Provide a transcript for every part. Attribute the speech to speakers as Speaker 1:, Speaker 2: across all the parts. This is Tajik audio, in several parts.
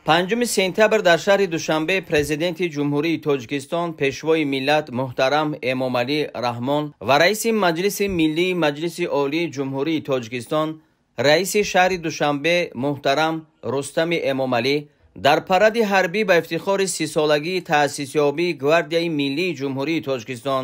Speaker 1: 5 сентябр дар шаҳри Душанбе Президенти Ҷумҳурии Тоҷикистон, Пешвои миллат муҳтарам Эмомалӣ Раҳмон ва Раиси Маҷлиси Миллии Маҷлиси Олии Ҷумҳурии Тоҷикистон, Раиси шаҳри Душанбе муҳтарам Рустами Эмомалӣ дар паради ҳарбӣ ба ифтихори 30-солагии таъсисёбии Гвардияи Миллии Ҷумҳурии Тоҷикистон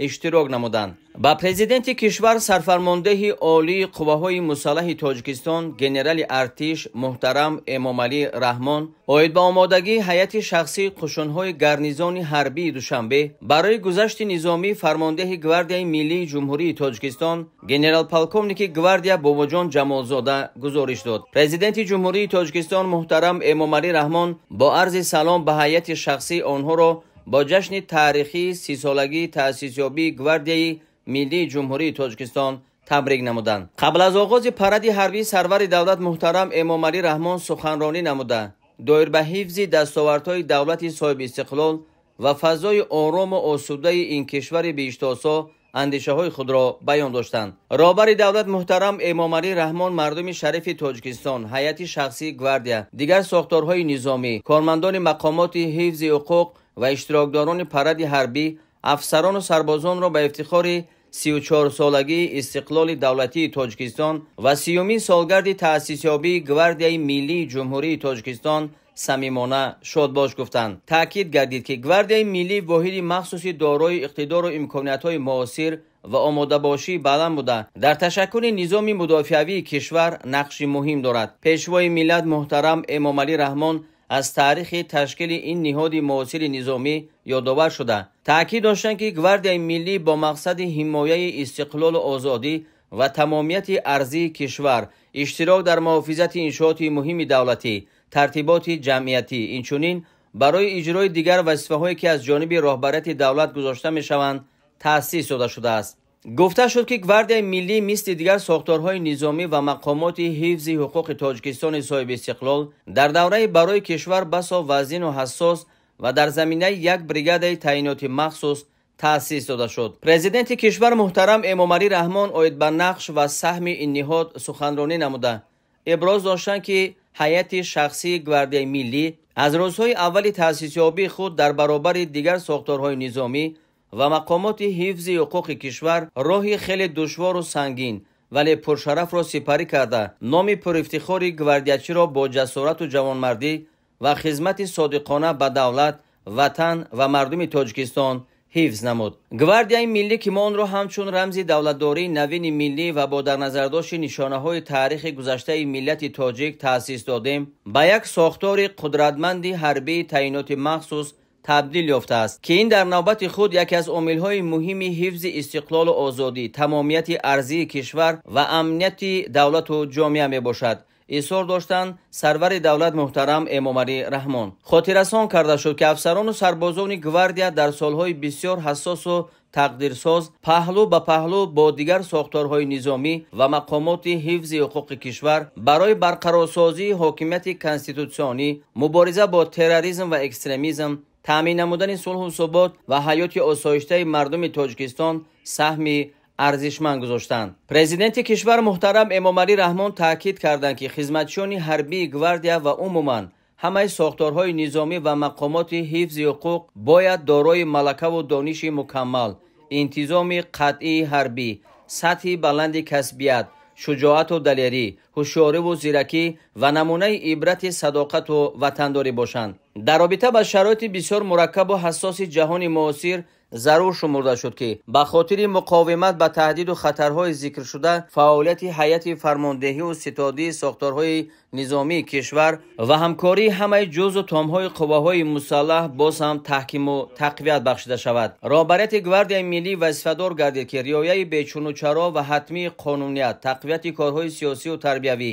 Speaker 1: иштирок намуданд. Ба президенти кишвар сарфармондеҳи олии қувваҳои мусаллаҳи Тоҷикистон генерали артиш муҳтарам Эмомалӣ Раҳмон оид ба омодагии ҳайати шахсии қушунҳои гарнизони ҳарбии Душанбе барои гузашти низомӣ фармондеҳи Гвардияи Миллии Ҷумҳурии Тоҷикистон генерал-полковники гвардия Бобоҷон Ҷамолзода гузориш дод. Президенти Ҷумҳурии Тоҷикистон муҳтарам Эмомалӣ Раҳмон бо арзи салом ба ҳайати шахсии онҳоро бо ҷашни таърихии 30-солагии таъсисёбии Гвардияи Миллии Ҷумҳурии Тоҷикистон табрик намуданд. Қабл аз оғози паради ҳарбӣ сарвари давлат муҳтарам Эмомалӣ Раҳмон суханронӣ намуда, доир ба ҳифзи дастовардҳои давлати соҳибистиқлол ва фазои орому осудаи ин кишвари биҳиштосо андешаҳои худро баён доштанд. Роҳбари давлат муҳтарам Эмомалӣ Раҳмон мардуми шарифи Тоҷикистон, ҳайати шахсии гвардия, дигар сохторҳои низомӣ, кормандони мақомоти ҳифзи ҳуқуқ ва иштирокдорони паради ҳарбӣ, афсарону сарбозонро ба ифтихори 34-солагии истиқлоли давлатии Тоҷикистон ва 30-умин солгарди таъсисёбии Гвардияи Миллии Ҷумҳурии Тоҷикистон самимона шодбош гуфтанд. Таъкид гардид, ки Гвардияи Миллӣ воҳиди махсуси дорои иқтидору имкониятҳои муосир ва омодабошии баланд буда, дар ташаккули низоми мудофиавии кишвар нақши муҳим дорад. Пешвои миллат муҳтарам Эмомалӣ Раҳмон аз таърихи ташкили ин ниҳоди муосири низомӣ ёдовар шуда, таъкид доштанд, ки Гвардияи Миллӣ бо мақсади ҳимояи истиқлолу озодӣ ва тамомияти арзии кишвар, иштирок дар муҳофизати иншооти муҳими давлатӣ, тартиботи ҷамъиятӣ, инчунин барои иҷрои дигар вазифаҳое, ки аз ҷониби роҳбарияти давлат гузошта мешаванд, таъсис дода шудааст. Гуфта шуд, ки Гвардияи Миллӣ мисли дигар сохторҳои низомӣ ва мақомоти ҳифзи ҳуқуқи Тоҷикистони соҳибистиқлол дар давраи барои кишвар басо вазину ҳассос ва дар заминаи як бригадаи таъиноти махсус таъсис дода шуд. Президенти кишвар муҳтарам Эмомалӣ Раҳмон оид ба нақш ва саҳми ин ниҳод суханронӣ намуда, иброз доштанд, ки ҳайати шахсии Гвардияи Миллӣ аз рӯзҳои аввали таъсисёбии худ дар баробари дигар сохторҳои низомӣ ва мақомоти ҳифзи ҳуқуқи кишвар роҳи хеле душвору сангин, вале пуршарафро сипарӣ карда, номи пурифтихори гвардиячиро бо ҷасорату ҷавонмардӣ ва хизмати содиқона ба давлат, ватан ва мардуми Тоҷикистон ҳифз намуд. Гвардияи Миллӣ, ки мо онро ҳамчун рамзи давлатдории навини миллӣ ва бо дар назардошти нишонаҳои таърихи гузаштаи миллати тоҷик таъсис додем, ба як сохтори қудратманди ҳарбии таъиноти махсус табдил ёфтааст, ки ин дар навбати худ яке аз омилҳои муҳими ҳифзи истиқлолу озодӣ, тамомияти арзии кишвар ва амнияти давлату ҷомеа мебошад, изҳор доштанд сарвари давлат муҳтарам Эмомалӣ Раҳмон. Хотиррасон карда шуд, ки афсарону сарбозони гвардия дар солҳои бисёр ҳассосу тақдирсоз паҳлӯ ба паҳлӯ бо дигар сохторҳои низомӣ ва мақомоти ҳифзи ҳуқуқи кишвар барои барқарорсозии ҳокимияти конститутсионӣ, мубориза бо терроризм ва экстремизм, таъмин намудани сулҳу субот ва ҳаёти осоиштаи мардуми Тоҷикистон саҳми арзишманд гузоштанд. Президенти кишвар муҳтарам Эмомалӣ Раҳмон таъкид карданд, ки хизматчиёни ҳарбии гвардия ва умуман ҳамаи сохторҳои низомӣ ва мақомоти ҳифзи ҳуқуқ бояд дорои малакаву дониши мукаммал, интизоми қатъии ҳарбӣ, сатҳи баланди касбият, шуҷоату далерӣ, ҳушёриву зиракӣ ва намунаи ибрати садоқату ватандорӣ бошанд. Дар робита ба шароити бисёр мураккабу ҳассоси ҷаҳони муосир зарур шумурда шуд, ки ба хотири муқовимат ба таҳдиду хатарҳои зикршуда фаъолияти ҳайати фармондеҳиву ситодии сохторҳои низомии кишвар ва ҳамкории ҳамаи ҷузъу томҳои қувваҳои мусаллаҳ боз ҳам таҳкиму тақвият бахшида шавад. Роҳбарияти Гвардияи Миллӣ вазифадор гардид, ки риояи бечунучаро ва ҳатмии қонуният, тақвияти корҳои сиёсию тарбиявӣ,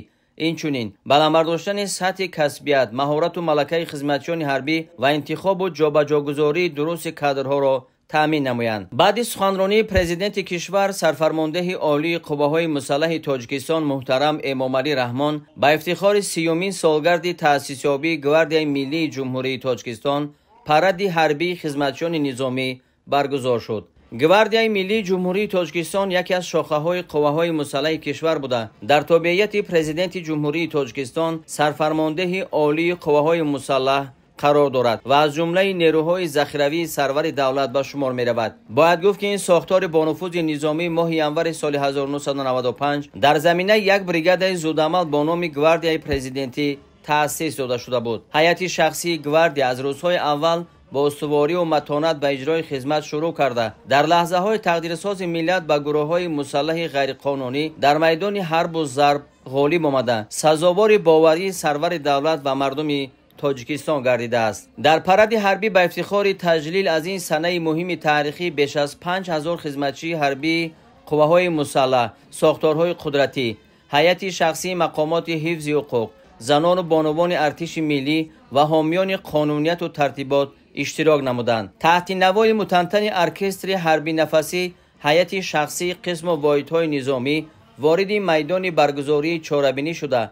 Speaker 1: инчунин баланд бардоштани сатҳи касбият, маҳорату малакаи хизматчиёни ҳарбӣ ва интихобу ҷобаҷогузории дурусти кадрҳоро таъмин намоянд. Баъди суханронии президенти кишвар сарфармондеҳи олии қувваҳои мусаллаҳи Тоҷикистон муҳтарам Эмомалӣ Раҳмон ба ифтихори 30-умин солгарди таъсисёбии Гвардияи Миллии Ҷумҳурии Тоҷикистон паради ҳарбии хизматчиёни низомӣ баргузор шуд. Гвардияи миллии Ҷумҳурии Тоҷикистон яке аз шохаҳои қувваҳои мусаллаҳи кишвар буда, дар тобеияти Президенти Ҷумҳурии Тоҷикистон, сарфармондеҳи олии қувваҳои мусаллаҳ қарор дорад ва аз ҷумлаи нерӯҳои захиравии сарвари давлат ба шумор меравад. Бояд гуфт, ки ин сохтори бонуфузи низомӣ моҳи январи соли 1995 дар заминаи як бригадаи зудамал бо номи Гвардияи президентӣ таъсис дода шуда буд. Ҳайати шахсии гвардия аз рӯзҳои аввал бо устуворию матонат ба иҷрои хизмат шурӯъ карда, дар лаҳзаҳои тақдирсози миллат ба гурӯҳҳои мусаллаҳи ғайриқонунӣ дар майдони ҳарбу зарб ғолиб омада, сазовори боварии сарвари давлат ва мардуми Тоҷикистон гардидааст. Дар паради ҳарбӣ ба ифтихори таҷлил аз ин санаи муҳими таърихӣ беш аз 5000 хизматчии ҳарбии қувваҳои мусаллаҳ, сохторҳои қудратӣ, ҳайати шахсии мақомоти ҳифзи ҳуқуқ, занону бонувони артиши миллӣ ва ҳомиёни қонунияту тартибот иштирок намуданд. Таҳти навои мутантани оркестри ҳарбинафасӣ ҳайати шахсии қисму воҳидҳои низомӣ вориди майдони баргузории чорабинӣ шуда,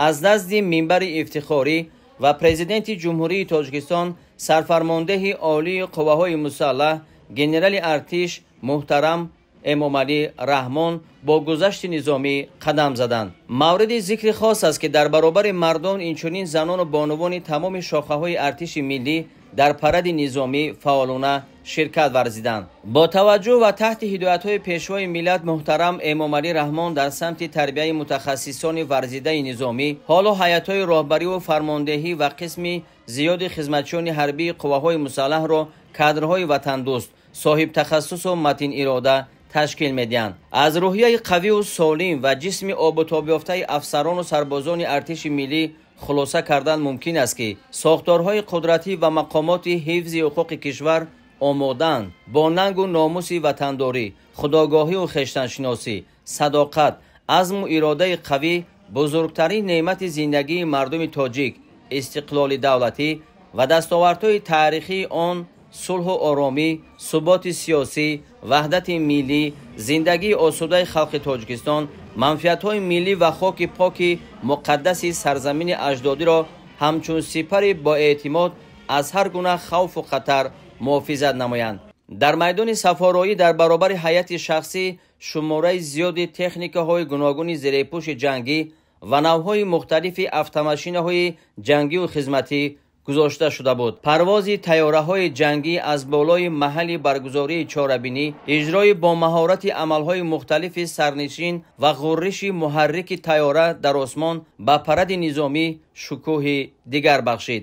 Speaker 1: аз назди минбари ифтихорӣ ва Президенти Ҷумҳурии Тоҷикистон, сарфармондеҳи олии қувваҳои мусаллаҳ, генерали артиш муҳтарам Эмомалӣ Раҳмон бо гузашти низомӣ қадам заданд. Мавриди зикри хос аст, ки дар баробари мардон инчунин занону бонувони тамоми шохаҳои артиши миллӣ дар паради низомӣ фаъолона ширкат варзиданд. Бо таваҷҷӯҳ ва таҳти ҳидоятҳои Пешвои миллат муҳтарам Эмомалӣ Раҳмон дар самти тарбияи мутахассисони варзидаи низомӣ, ҳоло ҳайатҳои роҳбариву фармондеҳӣ ва қисми зиёди хизматчиёни ҳарбии қувваҳои мусаллаҳро кадрҳои ватандӯст, соҳибтахассусу матинирода ташкил медиҳанд. Аз рӯҳияи қавию солим ва ҷисми обутобёфтаи афсарону сарбозони артиши миллӣ хулоса кардан мумкин аст, ки сохторҳои қудратӣ ва мақомоти ҳифзи ҳуқуқи кишвар омодаанд бо нангу номуси ватандорӣ, худогоҳию хештаншиносӣ, садоқат, азму иродаи қавӣ бузургтарин неъмати зиндагии мардуми тоҷик, истиқлоли давлатӣ ва дастовардҳои таърихии он, сулҳу оромӣ, суботи сиёсӣ, ваҳдати миллӣ, зиндагии осудаи халқи Тоҷикистон, манфиатҳои миллӣ ва хоки поки муқаддаси сарзамини аҷдодиро ҳамчун сипари боэътимод аз ҳар гуна хавфу хатар муҳофизат намоянд. Дар майдони сафороӣ дар баробари ҳайати шахсӣ шумораи зиёди техникаҳои гуногуни зерепӯши ҷангӣ ва навъҳои мухталифи автомашинаҳои ҷангию хизматӣ гузошта шуда буд. Парвози тайёраҳои ҷангӣ аз болои маҳалли баргузории чорабинӣ, иҷрои бо маҳорати амалҳои мухталифи сарнишин ва ғурриши муҳаррики тайёра дар осмон ба паради низомӣ шукӯҳи дигар бахшид.